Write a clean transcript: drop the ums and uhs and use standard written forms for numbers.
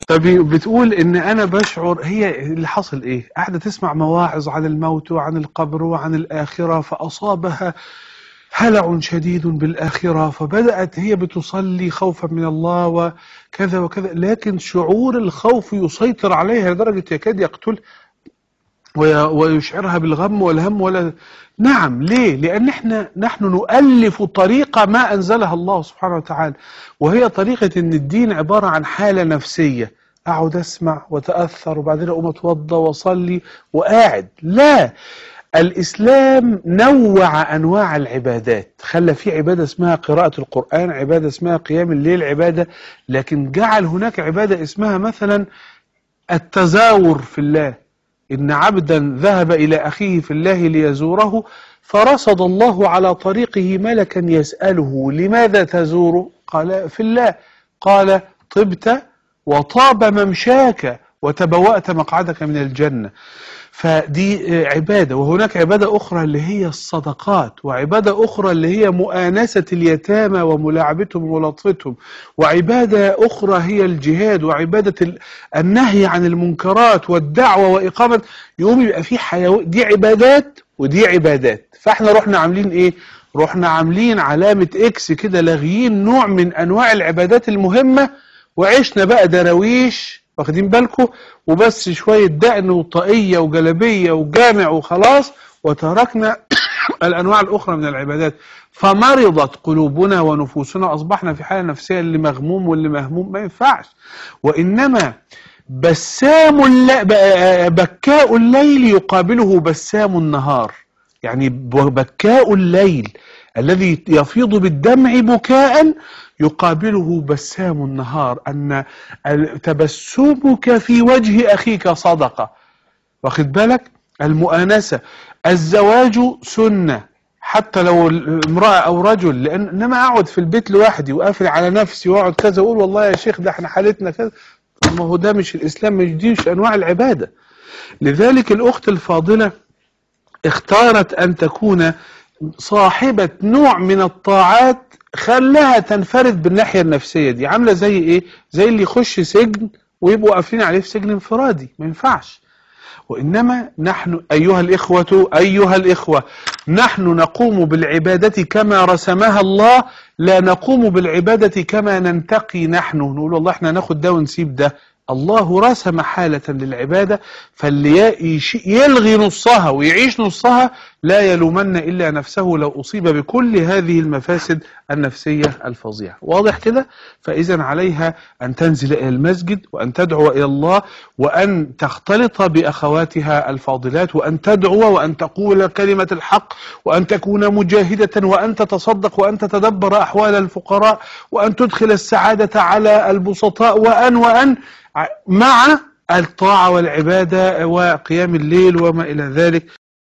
فبتقول ان انا بشعر، هي اللي حصل ايه؟ قاعدة تسمع مواعظ عن الموت وعن القبر وعن الاخرة، فاصابها هلع شديد بالاخرة، فبدات هي بتصلي خوفا من الله وكذا وكذا، لكن شعور الخوف يسيطر عليها لدرجة يكاد يقتل ويشعرها بالغم والهم ولا. نعم، ليه؟ لأن احنا نحن نؤلف طريقة ما أنزلها الله سبحانه وتعالى، وهي طريقة إن الدين عبارة عن حالة نفسية، أقعد أسمع وأتأثر وبعدين أقوم أتوضى وأصلي وقاعد. لا، الإسلام نوع أنواع العبادات، خلى في عبادة اسمها قراءة القرآن، عبادة اسمها قيام الليل، عبادة، لكن جعل هناك عبادة اسمها مثلا التزاور في الله، إن عبدا ذهب إلى أخيه في الله ليزوره فرصد الله على طريقه ملكا يسأله لماذا تزوره؟ قال في الله. قال طبت وطاب ممشاك وتبوأت مقعدك من الجنة. فدي عبادة. وهناك عبادة أخرى اللي هي الصدقات، وعبادة أخرى اللي هي مؤانسة اليتامى وملاعبتهم وملاطفتهم، وعبادة أخرى هي الجهاد، وعبادة النهي عن المنكرات والدعوة وإقامة. يقوم يبقى في حيوية. دي عبادات ودي عبادات. فاحنا رحنا عاملين إيه؟ رحنا عاملين علامة إكس كده، لاغيين نوع من أنواع العبادات المهمة، وعشنا بقى دراويش، واخدين بالكم، وبس شوية دقن وطاقية وجلابية وجامع وخلاص، وتركنا الأنواع الأخرى من العبادات، فمرضت قلوبنا ونفوسنا، أصبحنا في حالة نفسية اللي مغموم واللي مهموم. ما ينفعش. وإنما بسام بكاء الليل يقابله بسام النهار، يعني بكاء الليل الذي يفيض بالدمع بكاء يقابله بسام النهار، أن تبسمك في وجه أخيك صدقة. واخد بالك؟ المؤانسة. الزواج سنة حتى لو امرأة أو رجل، لأن إنما أقعد في البيت لوحدي وأقفل على نفسي وأقعد كذا وأقول والله يا شيخ ده احنا حالتنا كذا، ما هو ده مش الإسلام، مش دي مش أنواع العبادة. لذلك الأخت الفاضلة اختارت أن تكون صاحبة نوع من الطاعات خلاها تنفرد بالناحية النفسية دي. عاملة زي ايه؟ زي اللي يخش سجن ويبقوا قافلين عليه في سجن انفرادي، ما ينفعش. وإنما نحن أيها الإخوة، أيها الإخوة، نحن نقوم بالعبادة كما رسمها الله، لا نقوم بالعبادة كما ننتقي نحن، نقول والله احنا ناخد ده ونسيب ده. الله رسم حالة للعبادة، فاللي يلغي نصها ويعيش نصها لا يلومن إلا نفسه لو أصيب بكل هذه المفاسد النفسية الفظيعة. واضح كده؟ فإذا عليها أن تنزل إلى المسجد، وأن تدعو إلى الله، وأن تختلط بأخواتها الفاضلات، وأن تدعو، وأن تقول كلمة الحق، وأن تكون مجاهدة، وأن تتصدق، وأن تتدبر أحوال الفقراء، وأن تدخل السعادة على البسطاء، وأن مع الطاعة والعبادة وقيام الليل وما إلى ذلك.